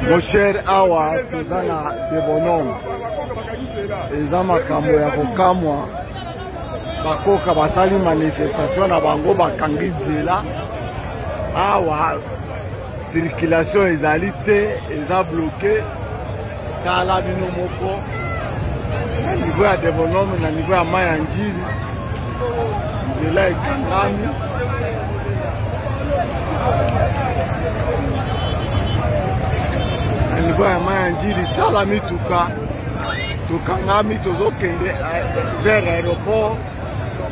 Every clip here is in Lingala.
Mon cher awa toza na debonome eza makambo ya kokamwa bakoka basali manifestation na bango bakangi nzela awa circulation ezali te eza bloke tala bino moko na niveau ya development na niveau ya mai ya njili nzela ekangami na niveau ya mai ya njili tala mituka tokangami tozokende eh, vers aéroport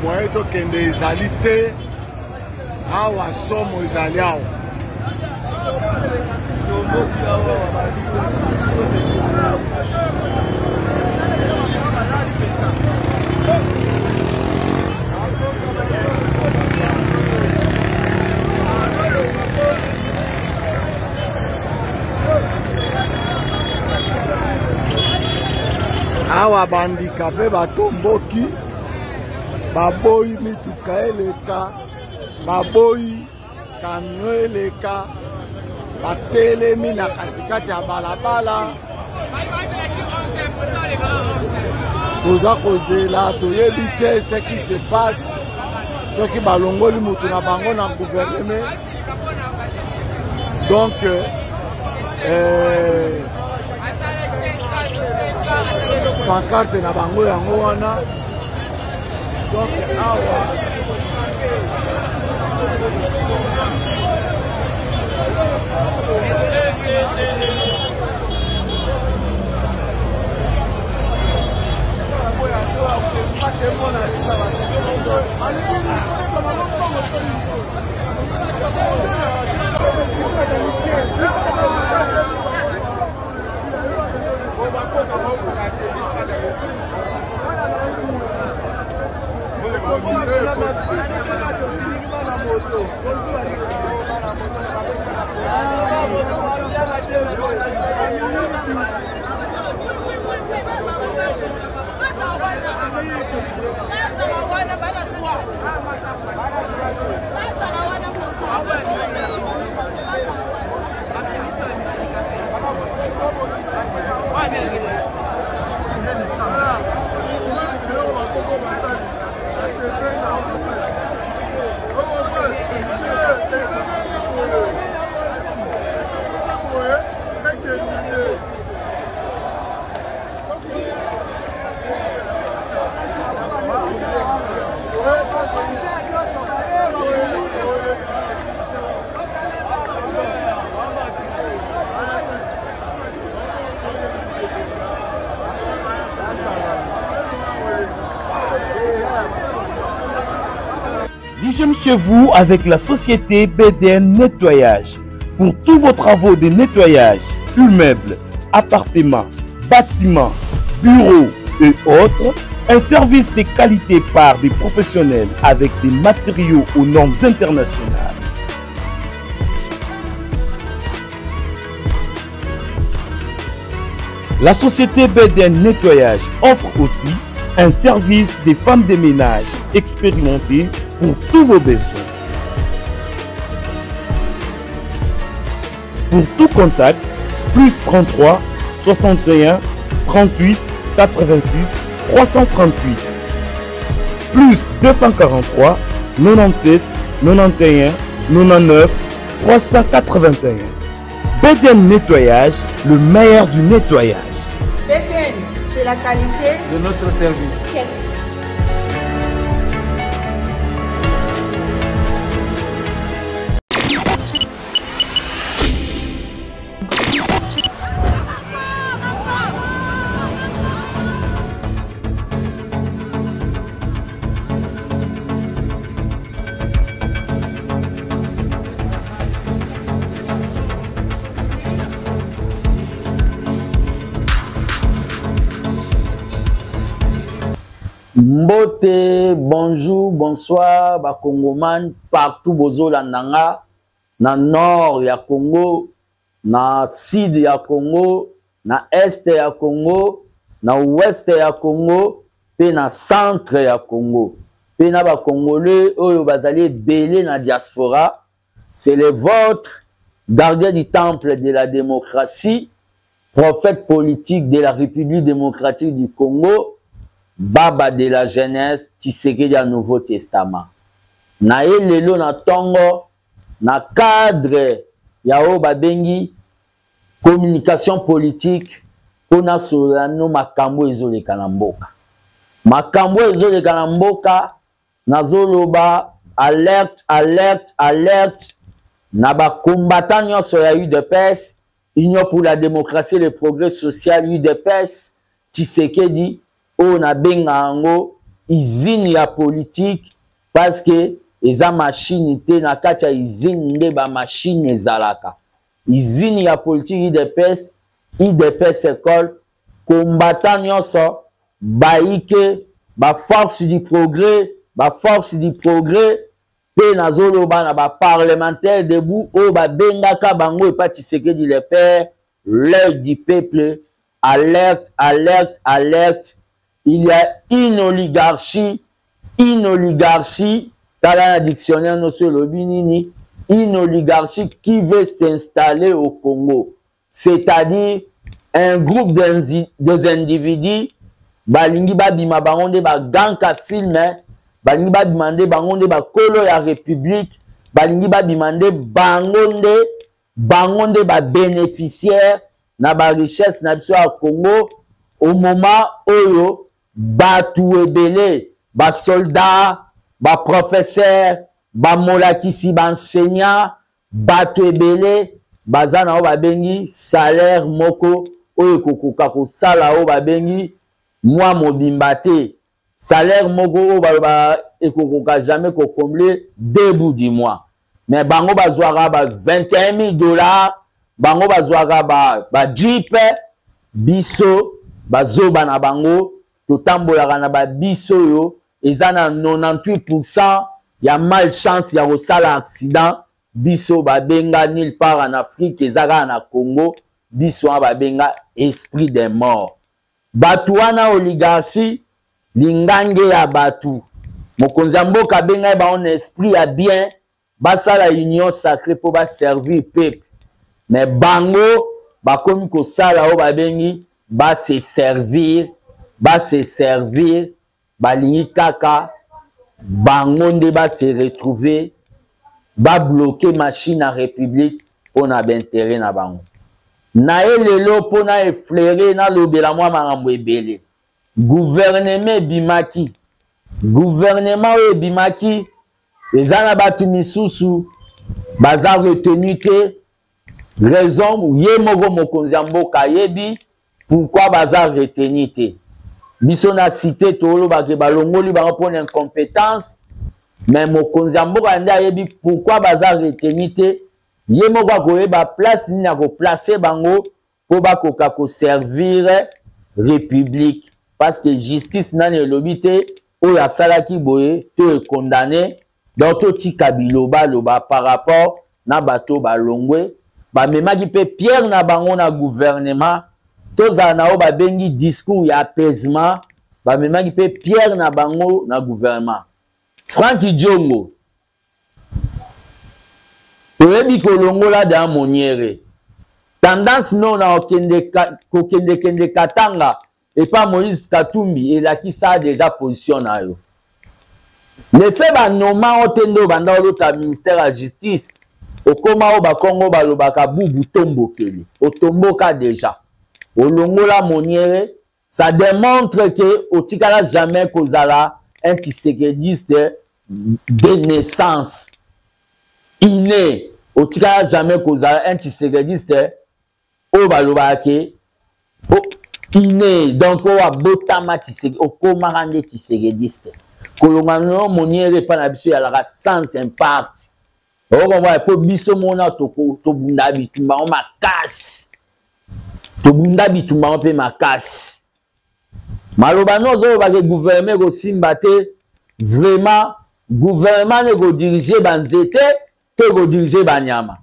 moyen tokende ezali te awa somo ezali awa awa bandika mpe batomboki baboyi mituka eleka baboyi kamio eleka batelemi na katikati ya balabala toza kozela toyebi te ce qui se passe soki balongoli moto na bango na gouvernement donc euh, pancarte na bango yango wana donc awa L'hygiène chez vous avec la société BDN Nettoyage. Pour tous vos travaux de nettoyage, immeubles, appartements, bâtiments, bureaux et autres, un service de qualité par des professionnels avec des matériaux aux normes internationales. La société BDN Nettoyage offre aussi un service des femmes de ménage expérimentées pour tous vos besoins. Pour tout contact, plus 33 61 38 86 338 plus 243 97 91 99 381. BDN Nettoyage, le meilleur du nettoyage. BDN, c'est la qualité de notre service. Mbote, bonjour, bonsoir, ba Congoman partout bozolanda nga na nord ya Congo, na sud ya Congo, na est ya Congo, na ouest ya Congo pe na centre ya Congo. Pe na ba Congolais oyo bazali ebele na diaspora, c'est le vôtre gardien du temple de la démocratie, prophète politique de la République démocratique du Congo, baba de la jeunesse, Tshisekedi ya Nouveau Testament. Na ye lelo na tongo na cadre ya oyo babengi communication politique mpo nasolola no makambo ezoleka na mboka. Makambo ezoleka na mboka nazoloba alerte, alerte, alerte na ba combattants nyonso ya UDPS, Union pour la démocratie et le progrès social UDPS, Tshisekedi oyo nabenga yango usine ya politique parce que eza machine te, na kati ya usine nde ba machine ezalaka. Usine ya politique UDPS, UDPS école, combattant nyonso bayike ba force du progrès, ba force du progrès pe nazoloba na ba parlementaire debout oyo babengaka bango epa Tshisekedi le père, l'œil du peuple, alerte, alerte, alerte, il y a une oligarchie, une oligarchie, tala na dictionnaire noso elobi nini, une oligarchie qui veut s'installer au Congo, c'est-à-dire un groupe des individus balingi babima bango nde baganka film, balingi babima nde bango nde bakolo ya république, balingi babima nde bango nde, bango nde ba bénéficiaire na ba richesse na biso ya Congo au moment oyo batu ebele, ba soldats, ba professeurs, ba molakisi, ba enseignants, bato ebele baza na oyo babengi salaire moko oyo ekokoka kosala oyo babengi mwa mobimba te, salaire moko oyo baloba ekokoka jamais kocombler deux bouts du mois, mais bango bazwaka ba 21 000 dollars, bango bazwaka ba jeep, biso bazoba na bango totambolaka na ba biso oyo eza na 98% ya malchance ya kosala accident, biso babenga nulle part en Afrique, eza kaka na Congo, biso wana babenga esprit des morts. Bato wana oligarchie lingange ya bato, mokonzi ya mboka abengai bango na esprit ya bien, basala union sacrée po ba servir peuple, mais bango bakomi kosala oyo babengi ba se servir, ba se servir, balingi kaka bango nde ba se retrouver, ba bloquer machine ya république pona ba intérêt na bango. Na ye lelo pona effleurer nalobela mwa makambo ebele. Gouvernement ebimaki, gouvernement oyo ebimaki eza na bato misusu baza retenu te, raison ye moko mokonzi ya mboka ayebi pourquoi baza retenu te. Biso na cité tolobake balongoli bango mpona incompétence, mais mokonzi ya mboka nde ayebi pourquoi baza retenu te. Ye moko akoyeba place nini akoplace bango po bakoka koservir république, parce que justice nani elobi te oyo asalaki boye to ekondane. Donc totika biloba loba par rapport na bato balongwe, bamemaki pe pierre na bango na gouvernement, tozala na oyo babengi discours ya apaisement, bamemaki pe pierre na bango na gouvernement. Franck Diongo toyebi kolongola da moniere tendance no na kokende kende Katanga epa Moïse Katumbi elakisa déjà position na yo. Le fait ba noma otendo banda olota ministère ya justice okoma o bakongo balobaka bubu tombokeli otomboka déjà olongola moniere, ça démontre que otikala jamais kozala un tshisekediste de naissance inné, otikala jamais kozala un tshisekediste oyo balobaka ke inné, donc oyo abotama Tshisekedi, okomaka nde tshisekediste. Kolonga no moniere epa na biso ezalaka sans impact, okomona po biso mona tobunda bitumba ngo makasi, tobunda bitumba ngo mpe makasi. Maloba no ozoloba ke gouvernement ekosimba te, vraiment gouvernement ne ekodirige banzete to ekodirige banyama.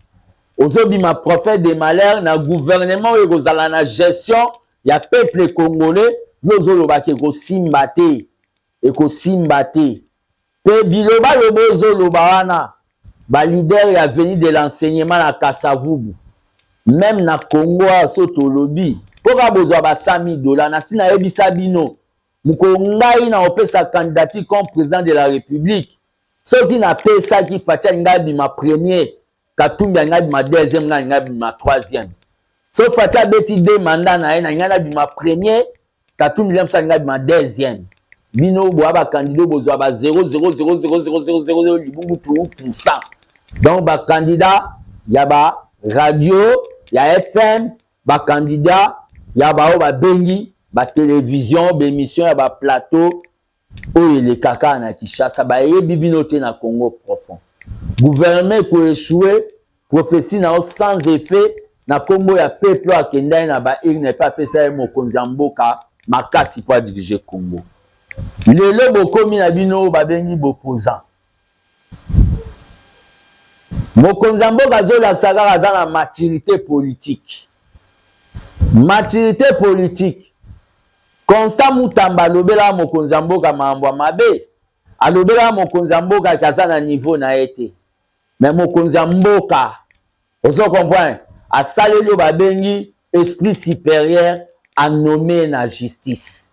Ozobima prophète de malheur na gouvernement oyo ekozala na gestion ya peuple congolais, yo ozoloba ke ekosimba te, ekosimba te. Pe bilobaloba ozoloba wana Ba leader ya avenue de l'enseignement na Kasavubu. Meme na Congo awa so tolobi mpo kaka bozwa ba 100 000 dollars nasi nayebisa bino mokolo ngai na kopesa candidature comme président de la République soki napesaki Fatshi alingi abima premier Katumbi alingi abima deuxième ngai alingi abima troisième so Fatshi abeti deux mandat na ye na ngai nabima premier Katumbi nde mosusu alingi abima deuxième bino boya bakandidat bozwa ba 0 0 0 0 0 0 0 libungu pourcent donc bakandidat ya ba radio ya fm bakandidat ya baoyo babengi batelevizio baemission ya baplateau oyo elekaka na Kinshasa bayebi bino te na Congo profond gouvernement eko échouer prophétie na yo sans effet na kombo ya peuple oyo akenda ye na ba urne mpe apesa ye mokonzi ya mboka makasi mpo adirige Congo lelo bokomi na bino oyo babengi boposant mokonzi ya mboka azolakisa kaka aza na maturité politique maturité politique Constant Mutamba alobelaka mokonzi ya mboka makambo ya mabe, alobelaka mokonzi ya mboka ke aza na niveau na ye te. Mais mokonzi ya mboka, ozo comprendre, asaleli oyo babengi esprit supérieur, a nomme na justice.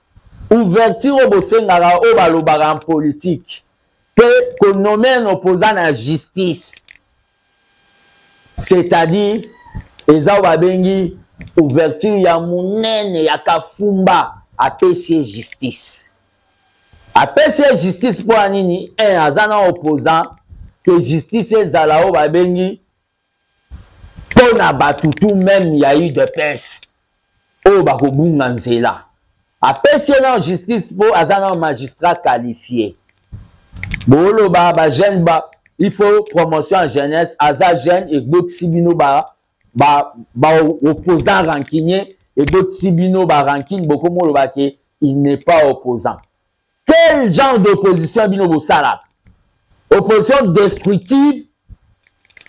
Ouverture oyo bosengaka oyo balobaka en politique ke ko nommer un opposant na justice c'est-à-dire eza oyo babengi ouverture ya monene ya kafumba apesi ye justice apesi ye justice mpo ya nini un aza na opposant ke justice ezala oyo babengi mpo na bato tout meme ya udps oyo bakobunga nzela apesi ye nao justice mpo aza nao magistrat qualifie boloba bajeune ba il faut promotion ya jeunesse aza jeune ebotisi bino ba ba ba opposant rancunier ebotisi bino ba rancune bokomi oloba ke il n'est pas opposant quel genre d'opposition bino bosalaka opposition destructive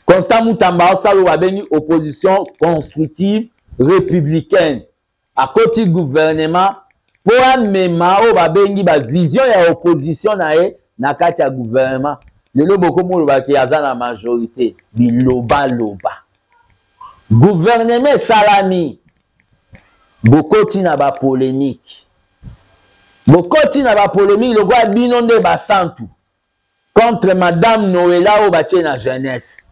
constant mutamba osala oyo babengi opposition constructive républicaine akoti gouvernement mpo amema oyo babengi bavision ya opposition na ye na kati ya gouvernement lelo bokomi olobaki aza na majorité bilobaloba gouvernement esalami bokoti na bapolemike bokoti na bapolemike lokola bino nde basantu contre madame noela oyo batie na jeunesse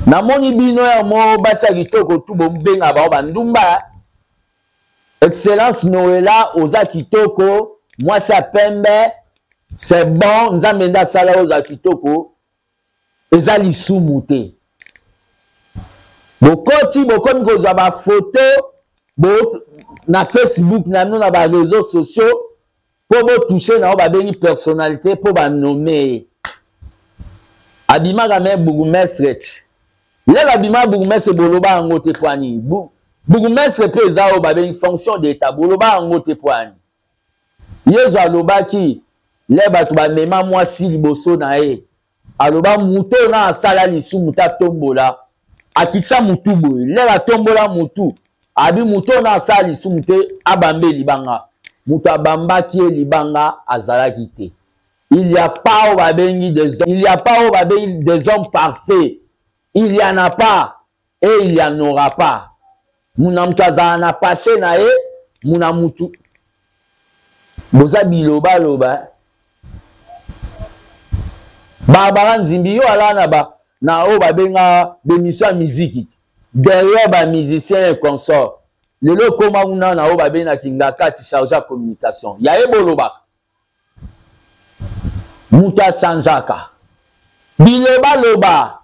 namoni bino ya mo basi ya kitoko tu bobenga bango bandumba excellence noela oza kitoko mwasi ya pembe c'est bon nzambe nde asala oza kitoko eza lisumu te bokoti bokomi kozwa bafoto bo, na facebook na bino na bareseau sociaux mpo botouche na oyo babengi personnalité mpo banome ye abimaka me bourgmestre ti lelo abima bourgmestre boloba yango te mpo ani bourgmestre mpe eza oyo babengi fonction d'état boloba yango te mpo ani yezu alobaki le bato bamema mwasi liboso na ye aloba moto oyo na asala lisumu te atombola akitisa motu boye lere atombola motu abi moto oyo na asala lisumu te abambe libanga moto abambaki ye libanga azalaki te il y a pas oyo babengi des il y a pas oyo babengi des hommes parfaits il y en a pas et il y en aura pas muna moto azala na passe na ye muna mutu boza bilobaloba barbara nzimbi yo ala na ba na oyo babenga bemission ya miziki derrière ba musicien et consort lelo ekoma kuna na oyo babengaki ngakati charge ya communication ya ye bolobaka moto asanzaka bilobaloba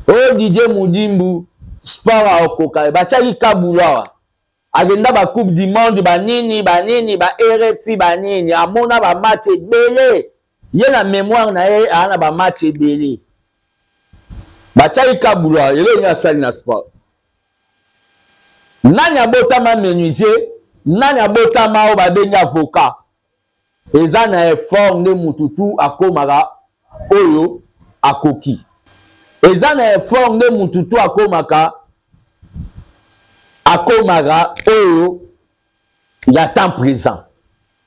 oyo didier mudimbu sport aokoka batiaki kabulu awa akenda ba coupe du monde banini banini ba rfi banini amona ba match ebele ye na mémoire na ye aa na ba match ebele batiaki kabulu awa eloko nini asali na sport nani abotama menuisier nani abotama oyo babengi avocat eza na effort nde mutu tu akomaka oyo akoki eza na effort nde mutu tu akomaka akomaka oyo ya temps présent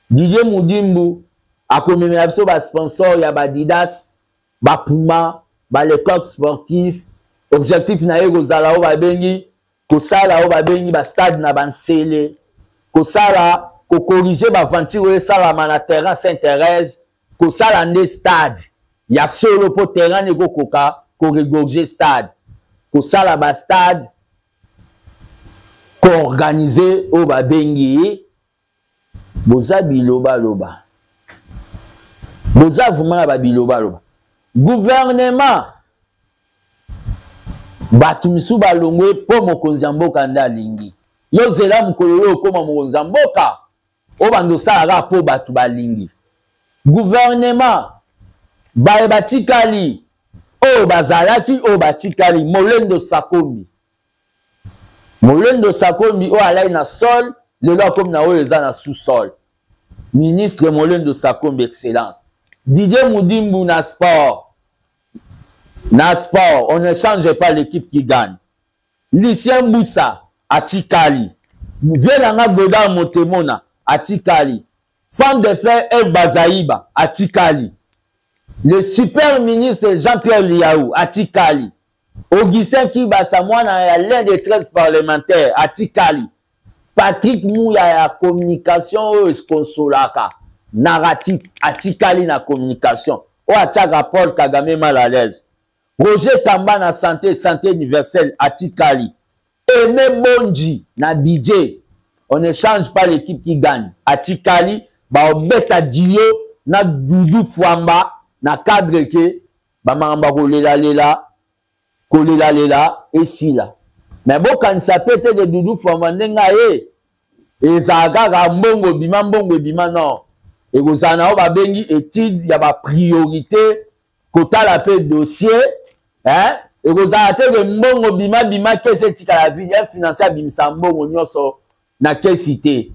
didier mudimbu akomemela biso basponsor ya badidas bapuma. ba le coq sportif. Objectif na ye kozala oyo babengi kosala oyo babengi ba stade na bansele, kosala kokorige baventure oyo esalama na terrain Saint Thérèse, kosala nde stade ya solo mpo terrain ekokoka koregorge stade, kosala ba stade, koorganize oyo babengi. Boza bilobaloba, boza vraiment na babilobaloba. Gouvernement bato misusu balongwe mpo mokonzi ya mboka nde alingi yo. Zela mokolo oyo okóma mokonzi ya mboka, oyo bando osala kaka mpo bato balingi. Gouvernement baye batikali, oyo bazalaki, oyo batikali: Molendo Sakombi. Molendo Sakombi oyo alai na sol, lelo akomi na oyo eza na sous-sol. Ministre Molendo Sakombi, excellence. Didier Mudimbu na sport. Na sport, on ne change pas l'équipe qui gagne. Lucien Boussa atikali. Vieux nanga Godard Motemona atikali. Femme de fer Eve Bazaïba atikali. Le super ministre Jean-Pierre Liaou atikali. Augustin Kibasa, mwana ya l'un des 13 parlementaires, atikali. Patrick Mouya ya communication oyo esponsolaka narratif atikali na communication oyo atiaka Paul Kagame mal à l'aise. Roger Kamba na santé, santé universelle atikali. Aimé Bonji na budget, on ne change pas l'équipe qui gagne, atikali. Baobeta dio na Doudou Fwamba na cadre ke bamakambo ya kolelalela kolelalela esila. Me bokanisa mpe te ke Dudu Fwamba ndenge aye ezala kaka mbongo ebima, mbongo ebima. Non, ekozala na oyo babengi étude ya bapriorité, kotala mpe dossier, hein? Ekozala te ke mbongo bima bima, kesi etikala vide. Un financier abimisa mbongo nyonso na kesi te.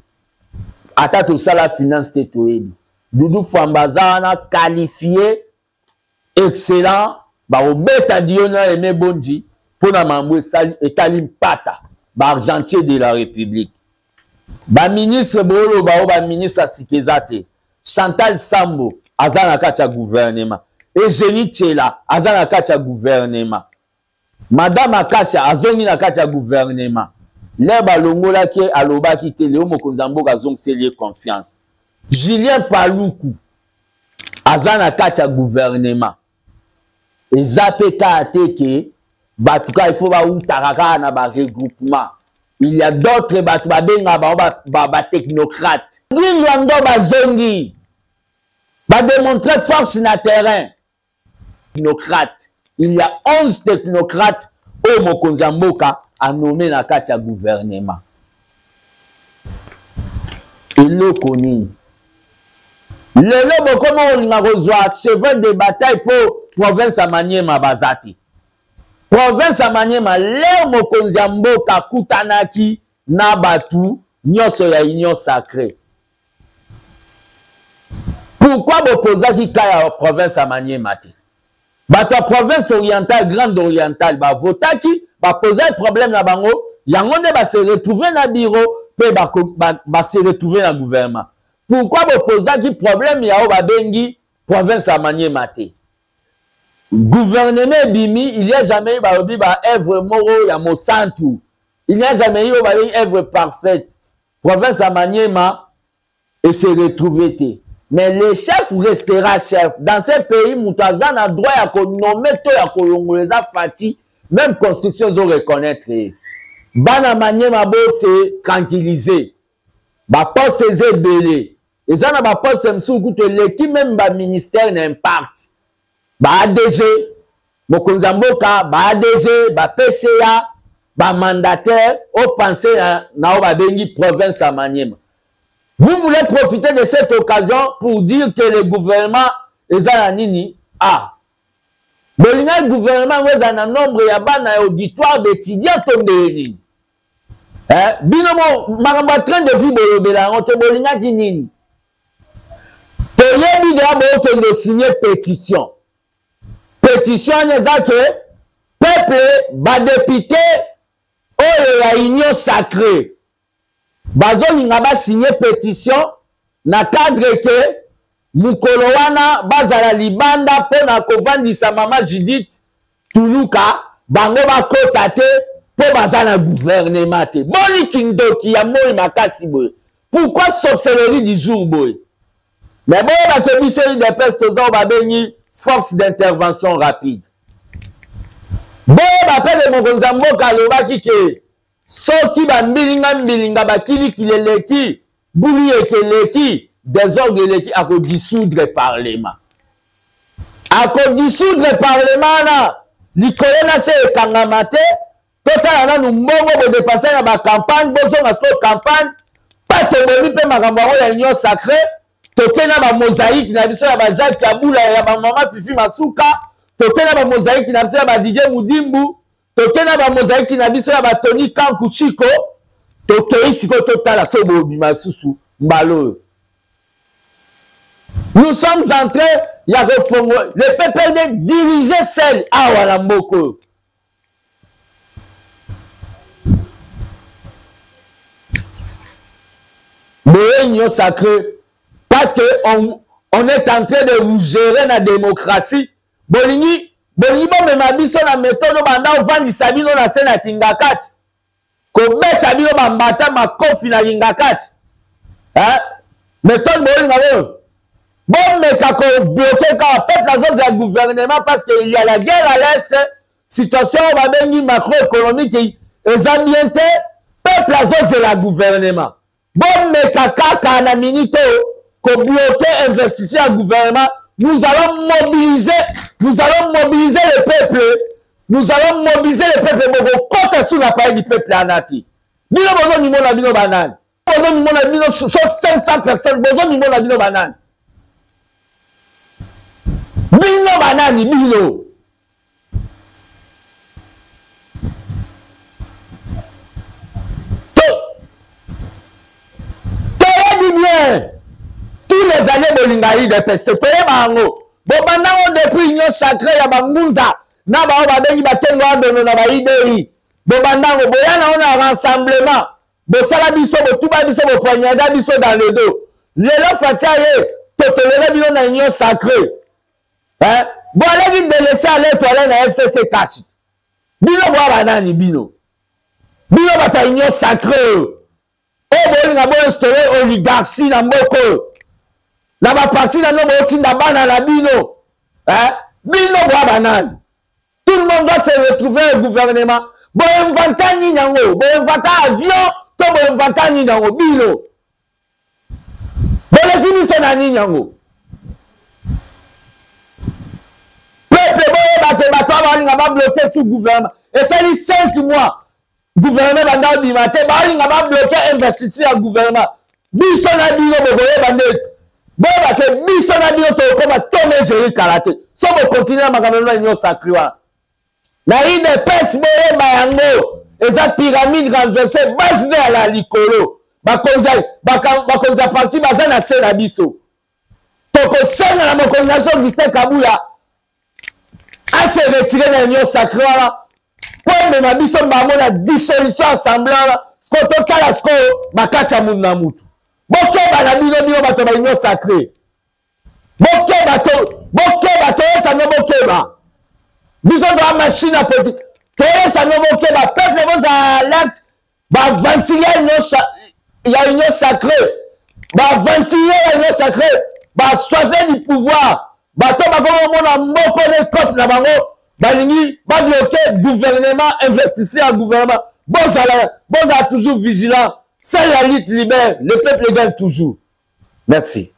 Ata tosala finance te, toyebi Dudu Fwamba aza wana qualifié, excellent. Bakobeta dio na Aime Bonji mpo na mambo etali mpata baargentier de la République. Baministre booloba oyo baministre ya sika eza te. Chantal Sambo aza na kati ya gouvernement, Eugénie Tshela aza na kati ya gouvernement, Madame Akasia azongi na kati ya gouvernement. Lere balongolaki ye alobaki te, leo mokonzi ya mboka azongiseli ye confiance. Julien Paluku aza na kati ya gouvernement. Eza mpe kaka te ke bato kaka ifo bawutaka kaka na baregroupement. Il y a d'autres bato babengaka bango batechnocrate. Ba Lwando bazongi bademontre force na terrain. Technocrate, il y a 11 technocrates oyo mokonzi ya mboka anome na kati ya gouvernement. Eloko nini lelo bokoma kolinga kozwa cheval de bataille mpo province ya Maniema baza te? Province ya Maniema, lere mokonzi ya mboka akutanaki na bato nyonso ya Union sacrée, pourquoi bopozaki ka ya province ya Maniema te? Bato ya province orientale, grande orientale, bavotaki, bapozaki problème na bango, yango nde base retrouve na bureau mpe base retrouve na gouvernement. Pourquoi bopozaki problème ya oyo babengi province ya Maniema te? Gouvernement ebimi, il y a jamais eu balobi ba œuvre moko ya mosantu, il n'y a jamais eu oyo babengi œuvre parfaite. Province ya Maniema et se retrouver te. Mais le chef restera chef dans ce pays. Moto aza na droit ya konome to ya kolongola eza Fati. Même constitution ezo reconnaître ye. Bana Maniema, bose tranquilliser, baposte eza ebele, eza na baposte mosusu kutu eleki meme baministère na impact. Ba ADG, mokonzi ya mboka, ba ADG, ba PCA, bamandataire opense na oyo babengi province ya Maniema. Vous voulez profiter de cette occasion pour dire que le gouvernement eza na nini? Ah, bolingaki gouvernement yango ezala na nombre ya bana ya auditoire d'étudiant to ndenge nini? Eh, bino mo makambo ya train de vie bolobela yango te. Bolingaki nini? Toyebi deya bookende osigne pétition. Pétition wana eza ke peuple, badepute oyo ya Union sacrée bazolinga basigne pétition na cadre ke mokolo wana bazala libanda mpo na kovandisa mama Judith. Tuluka bango bakota te mpo baza na gouvernement te. Boni kindoki ya moi makasi boye. Pourquoi sorcellerie du jour boye? Mais boyeba ke biso UDPS toza oyo babengi force d'intervention rapide. Boyeba mpe ke mokonzi ya mboka alobaki ke soki bambilinga mbilinga bakilikili eleki bulu eke eleki desordre eleki akodissoudre parlement akodissoudre parlement wana likolo na se ekangama te totala nanu mbongo bodepanse na bacampagne bozonga sikoyo campagne pa tobomi mpe makambo yango ya union sacré toke na bamosaïque na biso ya bajacques kabula ya bamama fifi masuka toke na bamosaïque na biso ya badidie mudimbu toke na bamosaïque na biso ya batoni kanku chiko tokei sikoyo totala so bobima lisusu mbala oyo nous sommes en train ya kofongola le pprd dirige seul awa na mboka oyo boye union sacrée parce que on, on est en train de vous gérer na démocratie bolingi bolingi bomema biso na metodo banda ovandisa bino na se na kingakati kobeta bino bambata makofi na kingakati eh? metode bolinga oyo bomeka kobloke kaka peuple azozela gouvernement parce que il y a la guerre à l'est situation oyo babengi macroéconomique eza bien te peuple azozela gouvernement bomeka kaka na minute oyo kobloke investiture ya gouvernement nous allons mobiliser nous allons mobiliser le peuple nous allons mobiliser le peuple bokokota sur la palais du peuple ana te bino bozomimona bino banani bozomimona bino so 500 personnes bozomimona bino banani bino banani bino toyebi bien tous les années bolinga udps toyeba yango bobanda yango depuis union sacré ya bangunza na baoyo babengi bakengo adono na baidei bobanda yango boya na yango na rassemblement bosala biso botuba biso bopoignarda biso dans le dos lelo fati aye totolele bino na union sacré eh? boaleki delese ale toale na fcc kasi bino boa banani bino bino bato ya union sacré oyo oyo bolinga boinstalle oligarchie na mboka oyo na baparti na bino botinda bana na bino eh? bino boa banani tout le monde doit se retrouver au gouvernement boinventa nini yango boinventa avion to boinventa nini yango bino boleki biso na nini yango peuple boyeba ke bato wana balinga babloke sous gouvernement esali 5 mois gouvernement banda obima te balinga babloke investiture ya gouvernement biso na bino bokoyeba nde boyeba ke biso na bino tokokoma tomezeri kala te so bokontinue na makambo na union sacré wana na udps boyeba yango eza pyramide renverse base nde ala likolo bakonzi ya parti baza na se na biso tokosenga na mokonzi na biso augustin kabuya ase retire na union sacré wana mpo emema biso bango na dissolution assemblée wana sikoyo totala sikoyo makasi ya mutu na mutu bokeba na bino bino bato ya ba union sacré bokeba to bokeba toyebisa bino bokeba biso toya machine ya politique toyebisa bino bokeba peuple bozala alerte baaventurier ya union sacré baaventurier ya union sacré basoife du pouvoir bato bakoma komona moko ne cope na bango balingi babloke gouvernement investisseur ya gouvernement bozala bozala toujours vigilant seule la lutte libère le peuple gagne toujours merci.